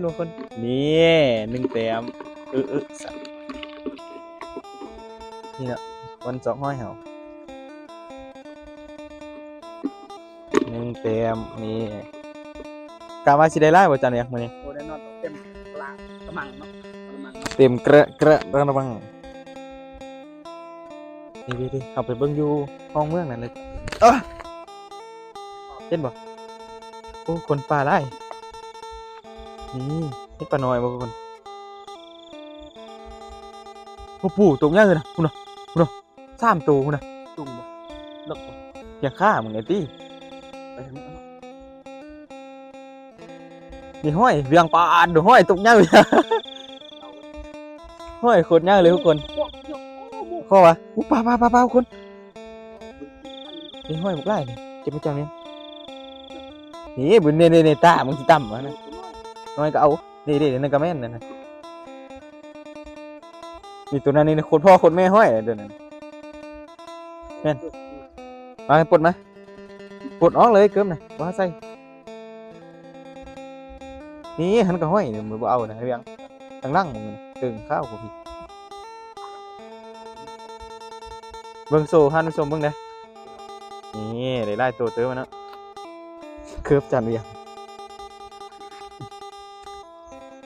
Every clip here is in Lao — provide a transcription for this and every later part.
ດບໍ່ຄົນ? ນີ້ ໜຶ່ງແຕ້ມ. ເອີ ເອີ ສັດ ນີ້ເນາະ ວັນຊອກຫອຍເຮົາ ໜຶ່ງແຕ້ມ. ນີ້ ກະວ່າຊິໄດ້ຫຼາຍບໍ່ ຈານວຽງ ມື້ນີ້? ໂອ້ ແນ່ນອນ ເຕັມກະລະມັງເນາະ ກະລະມັງເນາະ ເຕັມກະລະ ກະລະມັງ. ນີ້ໆໆ ເຮົາໄປເບິ່ງຢູ່ຫ້ອງເມືອງນັ້ນເລີຍ. ເອີ ເຫັນບໍ່? ໂອ້ ຄົນປາຫຼາຍ. ນີ້ ເຫັນປານ້ອຍບໍ່ທຸກຄົນ? ໂອ້ ປູຕົກໃຫຍ່ເລີຍນະ ພຸ້ນນະ ພຸ້ນນະ ສາມໂຕພຸ້ນນະ. ສູງບໍ່? ເລິກບໍ່? ພຽງຂາມຶງເອງຕິ. ໄປທາງນີ້ເນາະ. ນີ້ຫອຍ ວຽງປາດ ຫອຍຕົກໃຫຍ່ ຫອຍໂຄດໃຫຍ່ເລີຍທຸກຄົນ. ຂໍວ່າ ອຸ ປາ ປາ ປາ ປາ ທຸກຄົນ. ນີ້ຫອຍບັກຫຼາຍນີ້ ເກັບມາຈາກນີ້. ນີ້ ເບິ່ງ ນີ້ ນີ້ ນີ້ ຕາ ມັນຊິຕ່ຳຫັ້ນນະ ນ້ອຍກໍເອົາ. ນີ້ ນີ້ ນັ້ນກໍແມ່ນນັ້ນນະ. ນີ້ ໂຕນັ້ນນີ້ໂຄດພໍ່ໂຄດແມ່ຫອຍໂຕນັ້ນ ແມ່ນ. ມາ ປົດມາ ປົດອອກເລີຍເກີບນະ ບໍ່ໃຫ້ໃສ່. ນີ້ຫັ້ນກໍຫອຍ ມັນບໍ່ເອົານະ ເລື່ອງທາງຫຼັງມັນເຖິງຂາວກວ່າພີ້. ເບິ່ງໂຊທ່ານຜູ້ຊົມເບິ່ງເດີ້. ນີ້ ໄດ້ຫຼາຍໂຕເຕີບແລ້ວເນາະ ເກີບຈານວຽງ.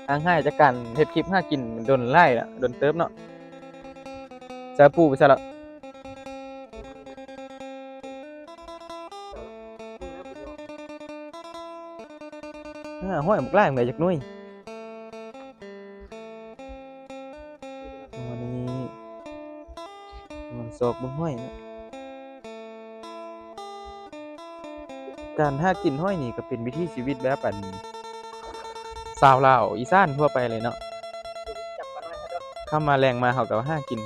ຫ່າງຫາຍຈາກການເຮັດຄລິບຫາກິນດົນຫຼາຍລະ ດົນເຕີບເນາະ. ໃສ່ປູໄປໃສລະ? ຫາຫອຍບັກຫຼາຍ ໄດ້ຈັກໜ່ວຍ? ອັນນີ້ມັນຊອກເບິ່ງຫອຍເນາະ. ການຫາກິນຫອຍນີ້ກໍເປັນວິຖີຊີວິດແບບ ອັນ ຊາວລາວອີສານທົ່ວໄປເລີຍເນາະ. ຄ່ຳມາແລງມາເຮົາກໍຫາກິນ.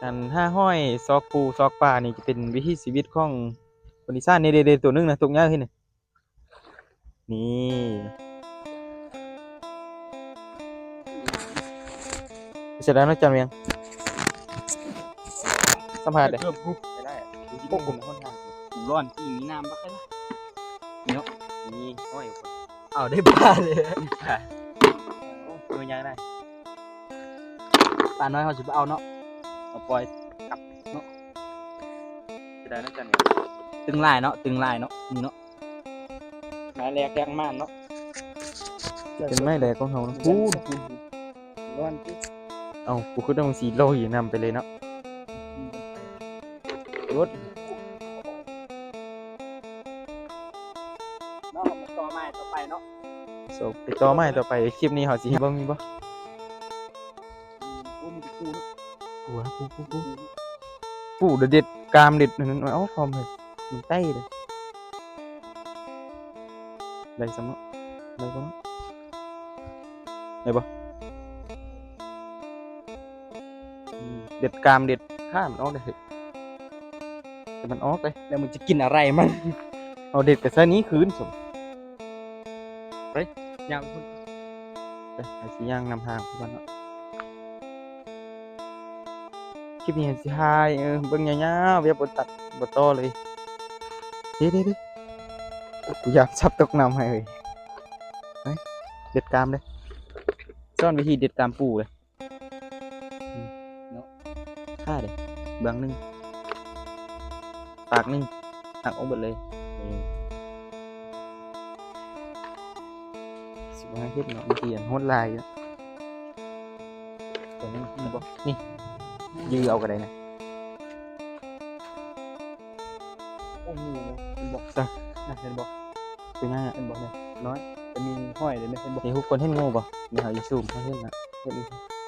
ການຫາຫອຍ ຊອກປູ ຊອກປານີ້ຈະເປັນວິຖີຊີວິດຂອງຄົນອີສານ. ນີ້ເດ້ ໂຕໜຶ່ງນະ ຕົກໃຫຍ່ເຫັນນີ້. ນີ້ ເສຍດາຍເນາະ ຈານວຽງ ສຳພາດເດ້. ເກືອບຮຸບໄດ້ ບໍ່ກຸມຫົນທາງ ຮ້ອນຈີ່ມີນ້ຳບັກໄດ້ລະ. ນີ້ເນາະ ນີ້ຫອຍ ເອົາໄດ້ປາເດ້. ໂອ້ຍ ໂຕໃຫຍ່ໄດ໋. ປານ້ອຍເຮົາຊິບໍ່ເອົາເນາະ ເອົາປ່ອຍກັບເນາະ. ເສຍດາຍເນາະ ຈານວຽງ ຕຶງຫຼາຍເນາະ ຕຶງຫຼາຍເນາະ ນີ້ເນາະ. ໄມ້ແລກແລກມານເນາະ ເປັນໄມ້ແລກຂອງເຮົາເນາະ. ພຸ້ນ ຮ້ອນຕິ. ເອົ້າ ກູຄິດວ່າມັນຊິລອຍນຳໄປເລີຍເນາະ. ລົດ ເນາະ ເຮົາມາຕໍ່ໄມ້ຕໍ່ໄປເນາະ. ໂຊ ໄປຕໍ່ໄມ້ຕໍ່ໄປ. ຄລິບນີ້ເຮົາຊິເບິ່ງມີບໍ່? ໂອ້ ມີແຕ່ປູເນາະ. ປູ ປູ ປູ ປູ ປູ ເດັດກາມເດັດອັນນັ້ນອອກ ຄອມໃຫ້ມັນໄຕ້ເດ້. ໄດ້ຊ້ຳເນາະ ໄດ້ບໍ່ເນາະ ໄດ້ບໍ່? ອືມ ເດັດກາມເດັດຂາມັນອອກເດ້. ແຕ່ມັນອອກເດ້ ແລ້ວມຶງຈະກິນອະໄລມັນ? ເອົາເດັດໄປໃສ່ນີ້ຄືນຊັ້ນ. ໄປ ຍ່າງໄປພຸ້ນ ໄປ ໃຫ້ຊິຍ່າງນຳທາງໄປກ່ອນເນາະ. ຄລິບນີ້ຊິຖ່າຍ ເອີ ເບິ່ງຍາວໆ ແບບບໍ່ຕັດບໍ່ຕໍ່ເລີຍ. ເດ້ໆໆ ກູຢາມສັບຕົກນ້ຳໃຫ້ເອີຍ. ໄປ ເດັດກາມເດ້ ສອນວິທີເດັດກາມປູເດ້. ເນາະ ຂ້າເດ້ ເບື້ອງໜຶ່ງ ປາກໜຶ່ງ ຫັກອອກເບິດເລີຍ. ເອີ ຊິບໍ່ໃຫ້ເຮັດເນາະ ວິທີອັນໂຫດຮ້າຍເນາະ. ຕົວນີ້ ນີ້ບໍ່ ນີ້ ຢື້ເອົາກໍໄດ້ນະ. ໂອ້ໂຫ ເຫັນບໍ່? ຈ້ະ ນະ ເຫັນບໍ່? ຕົວໃຫຍ່ອະ ເຫັນບໍ່ນີ້? ນ້ອຍ ແຕ່ມີຫອຍເດ້ ເຫັນບໍ່? ນີ້ ທຸກຄົນເຫັນງູບໍ່? ນີ້ເຮົາຊິຊູມໃຫ້ເຫັນນະ ເຫັນອີກ.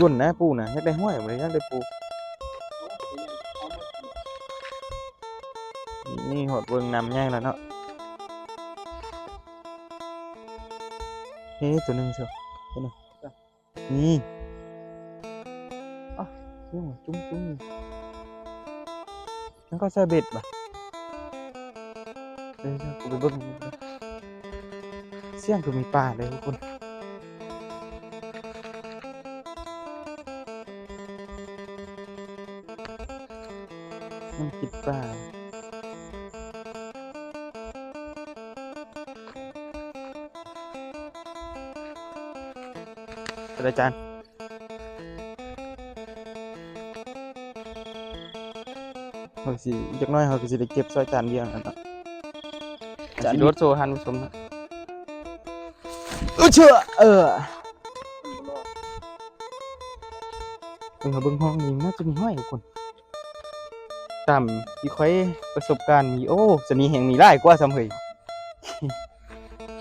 ວຸ້ນນະປູນະ ຢາກໄດ້ຫ້ອຍ ບໍ່ໄດ້ຢາກໄດ້ປູ. ນີ້ຮອດເບິ່ງນ້ຳໃຫຍ່ແລ້ວເນາະ. ເອີ ໂຕໜຶ່ງເຊີ ໂຕໜຶ່ງ. ນີ້ ອະ ຍັງວ່າຈຸ້ມໆ ມັນກໍໃສ່ເບັດບະ? ເອີ ເດີ ກູໄປເບິ່ງ ສຽງຄືມີປາເລີຍທຸກຄົນ. ມັນກິນປາ. ເປັນອາຈານ ເຮົາຊິ ຈັກໜ້ອຍເຮົາກໍຊິໄດ້ເກັບຊ່ອຍຈານວຽງຫັ້ນເນາະ. ຈານ ຊິໂດດໂຊຫັ້ນຜູ້ຊົມເນາະ. ເອີ ເຊື່ອ ເອີ ເບິ່ງ ເຮົາເບິ່ງຫ້ອງນີ້ ໜ້າຈະມີຫອຍທຸກຄົນ. ຕາມທີ່ຂ້ອຍປະສົບການມີ ໂອ້ ຈະມີແຮງມີຫຼາຍກວ່າຊ້ຳເຮີ້ຍ.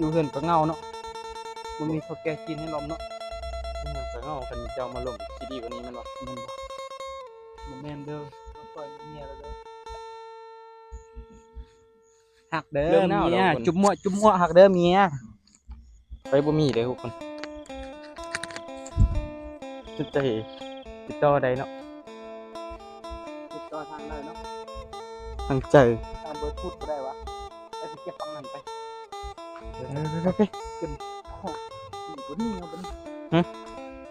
ຢູ່ເຮືອນກໍເຫງົາເນາະ ບໍ່ມີເຖົ້າແກ່ຈີນໃຫ້ລົມເນາະ. ຢູ່ເຮືອນກໍເຫງົາ ຄັນເຈົ້າມາລົມຊິດີກວ່ານີ້ແມ່ນບໍ່? ແມ່ນບໍ່? ບໍ່ແມ່ນເດີ ມາປ່ອຍເມຍແລ້ວເດີ. ຮັກເດີເມຍ ຈຸບມົວະ ຈຸບມົວະ ຮັກເດີເມຍ. ໄປບໍ່ມີເດ້ທຸກຄົນ ສົນໃຈຕິດຕໍ່ໄດ້ເນາະ ຕິດຕໍ່ທາງໃດເນາະ? ທາງໃຈ ທາງເບີພຸດບໍ່ໄດ້ວະ ໄປເກັບຝັ່ງນັ້ນໄປ ໄປໆໆ ເກັບຂອງ ນີ້ບໍ່ນີ້ເນາະ ບໍ່ນີ້ ຮະ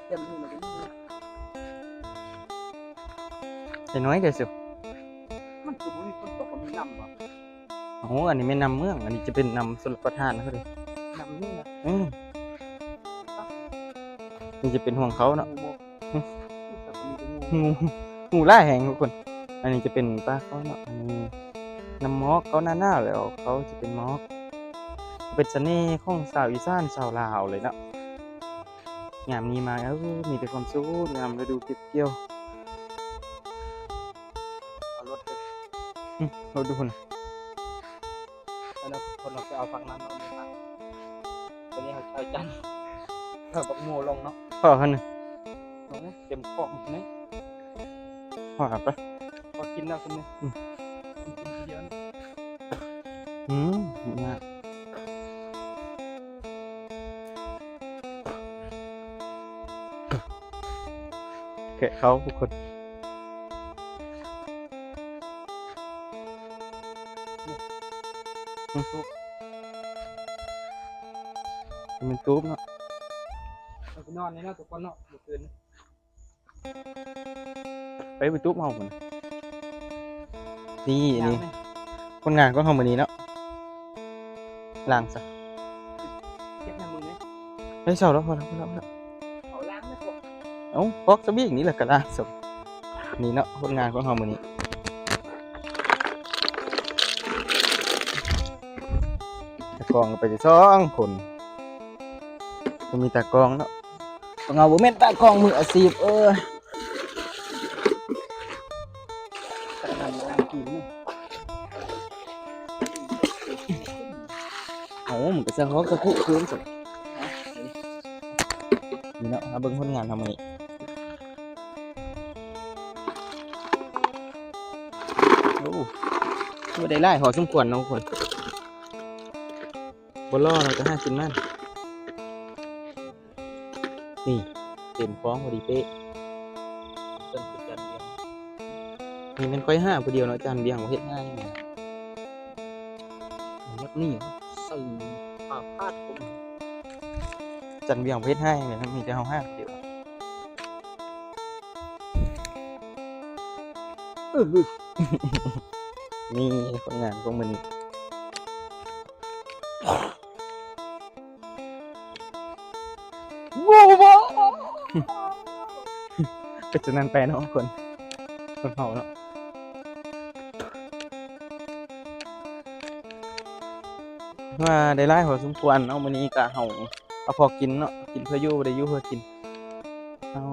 ເກັບນີ້ແລ້ວກໍນີ້ ໄດ້ໜ້ອຍເດີສຸ ມັນຄືບໍ່ມີຝົນຕົກ ບໍ່ມີນ້ຳບໍ່? ໂອ້ ອັນນີ້ແມ່ນນ້ຳເມືອງ ອັນນີ້ຈະເປັນນ້ຳຊົນລະປະທານເຂົາເດ້ ນ້ຳນີ້ນະ ອື ນີ້ຈະເປັນຫ້ວງເຂົາເນາະ ງູ ງູ ງູຫຼາຍແຮງທຸກຄົນ. ອັນນີ້ຈະເປັນປ່າເຂົາເນາະ ອັນນີ້ນ້ຳໝອກ ເຂົາໜ້າໜາວແລ້ວ ເຂົາຈະເປັນໝອກ ເປັນສະເໜ່ຂອງຊາວອີສານ ຊາວລາວເລີຍເນາະ. ຍາມນີ້ມາ ເອີ ມີແຕ່ຄວາມສຸກ ຍາມລະດູເກັບກ່ຽວ. ເອົາລົດເດີ ອື ລົດຢູ່ພຸ້ນ ອັນນັ້ນຄົນເຮົາໄປເອົາຝັກນັ້ນເນາະ ນີ້ມາ ຕອນນີ້ເຮົາເອົາຈັນ ເອົາບັກໂມລົງເນາະ ພໍຫັ້ນນະ ເອົາເຕັມຂອງນີ້ ພໍໄປ ພໍກິນແລ້ວຊຳນີ້ ອື ກິນຄົນດຽວນີ້ ອື ຍາກ ແກະເຂົ້າທຸກຄົນ ອື ແມ່ນຕູບເນາະ ເຮົາຊິນອນນີ້ເນາະທຸກຄົນເນາະ ມື້ຄືນນີ້ ໄປໄປຕູບເຮົາພຸ້ນ ນີ້ ນີ້ ນີ້ ຜົນງານຂອງເຮົາມື້ນີ້ເນາະ ລ້າງຊະ ເກັບໃຫ້ມຶງເດ້ ໄດ້ເຊົາແລ້ວ ພໍແລ້ວ ພໍແລ້ວ ພໍແລ້ວ ເອົາລ້າງແລ້ວ ເອົາ ປອກສະບີກນີ້ແຫຼະກໍລ້າງຊະ ນີ້ເນາະ ຜົນງານຂອງເຮົາມື້ນີ້ ຕາກ້ອງກໍໄປແຕ່ສອງຄົນ ບໍ່ມີຕາກ້ອງເນາະ ເຮົາບໍ່ແມ່ນຕາກ້ອງມືອາຊີບ ເອີຍ. ເອົາ ມັນກໍຊະຮອກສະຄຸຄືນຊັ້ນ ນີ້ເນາະ ມາເບິ່ງຜົນງານເຮົາມື້ນີ້ ໂອ້ ຖືວ່າໄດ້ຫຼາຍພໍສົມຄວນເນາະທຸກຄົນ. ບໍ່ລໍເນາະ ຈະຫາກິນມັນ ນີ້ ເຕັມຄອງພໍດີເປະ ເປັນຄືຈານບຽງ ນີ້ແມ່ນຂ້ອຍຫາຜູ້ດຽວເນາະ ຈານບຽງບໍ່ເຮັດຫາຫຍັງ ແບບນີ້ໃສ່ຜ້າພາດຄົມ ຈານບຽງບໍ່ເຮັດຫາຫຍັງເລີຍ ມີແຕ່ເຮົາຫາຜູ້ດຽວ ເອີ ນີ້ຜົນງານຂອງມື້ນີ້. ເປັນຈັ່ງນັ້ນໄປເນາະຄົນ ຄົນເຮົາເນາະ ວ່າໄດ້ຫຼາຍພໍສົມຄວນເນາະ ມື້ນີ້ກະເຮົາ ເອົາພໍກິນເນາະ ກິນເພື່ອຢູ່ ບໍ່ໄດ້ຢູ່ເພື່ອກິນ ເອົາ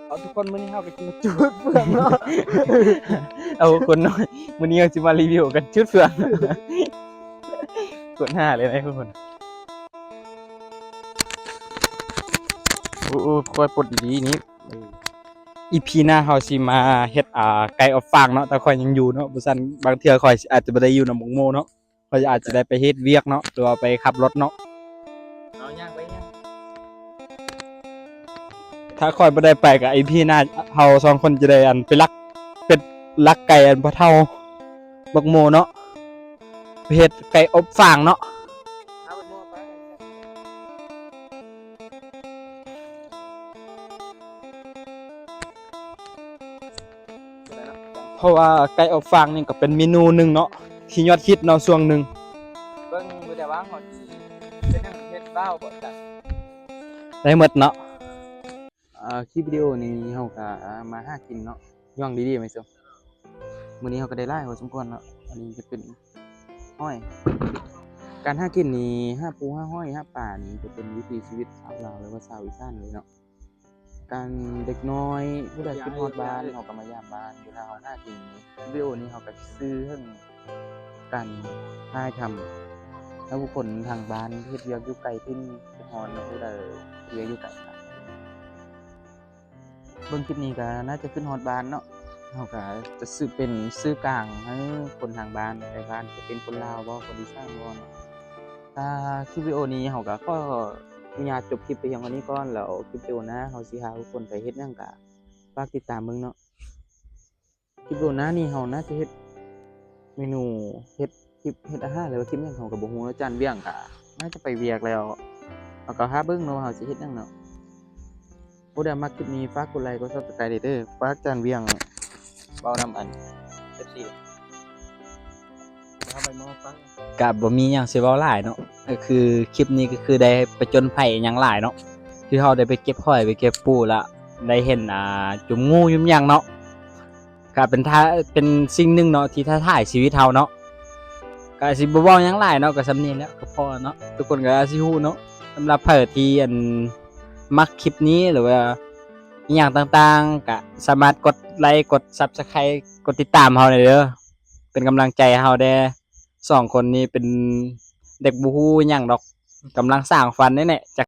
ເອົາ ທຸກຄົນ ມື້ນີ້ເຮົາກໍຊິມາຈູດເຟືອງເນາະ ເອົາ ຄົນນ້ອຍ ມື້ນີ້ເຮົາຊິມາຣີວິວກັນຈູດເຟືອງ ກົດຫ້າເລີຍນະທຸກຄົນ ໂອ້ ໂອ້ ຄ່ອຍປົດດີໆນີ້ ອີພີໜ້າເຮົາຊິມາເຮັດ ອ່າ ໄກ່ອົບຟາງເນາະ ແຕ່ຂ້ອຍຍັງຢູ່ເນາະ ບໍ່ຊັ້ນບາງເທື່ອຂ້ອຍອາດຈະບໍ່ໄດ້ຢູ່ນຳບັກໂມເນາະ. ຂ້ອຍອາດຈະໄດ້ໄປເຮັດວຽກເນາະ ຫຼືວ່າໄປຂັບລົດເນາະ ເອົາ ຍ່າງໄປຍ່າງ ຖ້າຂ້ອຍບໍ່ໄດ້ໄປກະອີພີໜ້າເຮົາສອງຄົນຈະໄດ້ ອັນ ໄປລັກເປັດລັກໄກ່ ອັນ ພໍ່ເຖົ້າບັກໂມເນາະ ໄປເຮັດໄກ່ອົບຟາງເນາະ. ເພາະວ່າໄກ່ອົບຟາງນີ້ກໍເປັນເມນູໜຶ່ງເນາະ ທີ່ຍອດຮິດເນາະຊ່ວງໜຶ່ງ ເບິ່ງມື້ໃດວ່າງເຮົາຊິເຮັດຫຍັງ ເຮັດບ່າວບໍ່ຈັກ ໄດ້ໝົດເນາະ. ອ່າ ຄລິບວິດີໂອນີ້ເຮົາກໍ ອ່າ ມາຫາກິນເນາະ ຍ່ອງດີໆ ໄປເຊີງ ມື້ນີ້ເຮົາກໍໄດ້ຫຼາຍພໍສົມຄວນເນາະ ອັນນີ້ຈະເປັນ ຫອຍ ການຫາກິນນີ້ ຫາປູຫາຫອຍຫາປານີ້ ຈະເປັນວິຖີຊີວິດຊາວລາວ ຫຼືວ່າຊາວອີສານເລີຍເນາະ ການເດັກນ້ອຍຜູ້ໃດຄິດຮອດບ້ານ ເຮົາກໍມາຢາມບ້ານ ເວລາເຮົາຫາກິນນີ້ ວິດີໂອນີ້ເຮົາກໍຊິສື່ເຖິງ ການຖ່າຍທຳໃຫ້ຜູ້ຄົນທາງບ້ານເຮັດວຽກຢູ່ໄກຖິ່ນ ຄືຮອດເນາະ ຜູ້ໃດເຮັດວຽກຢູ່ໄກນະ. ເບິ່ງຄລິບນີ້ກໍໜ້າຈະຂຶ້ນຮອດບ້ານເນາະ. ເຮົາກໍຈະຊື່ເປັນສື່ກາງໃຫ້ຄົນທາງບ້ານ ແຕ່ບ້ານຈະເປັນຄົນລາວບໍ່ ຄົນອີສານບໍ່ເນາະ. ຖ້າຄລິບວິດີໂອນີ້ເຮົາກໍຂໍອະນຸຍາດຈົບຄລິບໄປພຽງເທົ່ານີ້ກ່ອນ ແລ້ວຄລິບວິດີໂອໜ້າເຮົາຊິພາທຸກຄົນໄປເຮັດຫຍັງກໍຝາກຕິດຕາມເບິ່ງເນາະ. ຄລິບວິດີໂອໜ້ານີ້ເຮົາໜ້າຈະເຮັດເມນູ ເຮັດຄລິບເຮັດອາຫານ ຫຼືວ່າຄລິບຫຍັງເຮົາກໍບໍ່ຮູ້ເນາະ. ຈານວຽງກໍໜ້າຈະໄປວຽກແລ້ວ ເຮົາກໍຖ້າເບິ່ງເນາະວ່າເຮົາຊິເຮັດຫຍັງເນາະ. ຜູ້ໃດມັກຄລິບນີ້ຝາກກົດໄລກົດ Subscribe ເດີ. ຝາກຈານວຽງເວົ້ານຳອັນ ເອັຟຊີ ເອົາໃບໝໍ້ຟັງ. ກະບໍ່ມີຫຍັງຊິເວົ້າຫຼາຍເນາະ ກໍຄືຄລິບນີ້ກໍຄືໄດ້ປະຈົນໄພຫຍັງຫຼາຍເນາະ ຄືເຮົາໄດ້ໄປເກັບຫອຍ ໄປເກັບປູ ລະໄດ້ເຫັນ ອ່າ ຈຸມງູຈຸມຫຍັງເນາະ. ກະເປັນ ເປັນສິ່ງໜຶ່ງເນາະທີ່ທ້າທາຍຊີວິດເຮົາເນາະ. ກະຊິບໍ່ເວົ້າຫຍັງຫຼາຍເນາະ ກະສ່ຳນີ້ແຫຼະ ກະພໍເນາະ. ທຸກຄົນກະອາດຊິຮູ້ເນາະ. ສຳລັບໃຜທີ່ ອັນ ມັກຄລິບນີ້ ຫຼືວ່າອີ່ຫຍັງຕ່າງໆ ກະສາມາດກົດໄລ ກົດ Subscribe ກົດຕິດຕາມເຮົາໄດ້ເດີ ເປັນກຳລັງໃຈໃຫ້ເຮົາແດ່. ສອງຄົນນີ້ເປັນເດັກບໍ່ຮູ້ຫຍັງດອກ ກຳລັງສ້າງຝັນນີ້ແຫຼະ ຈັກ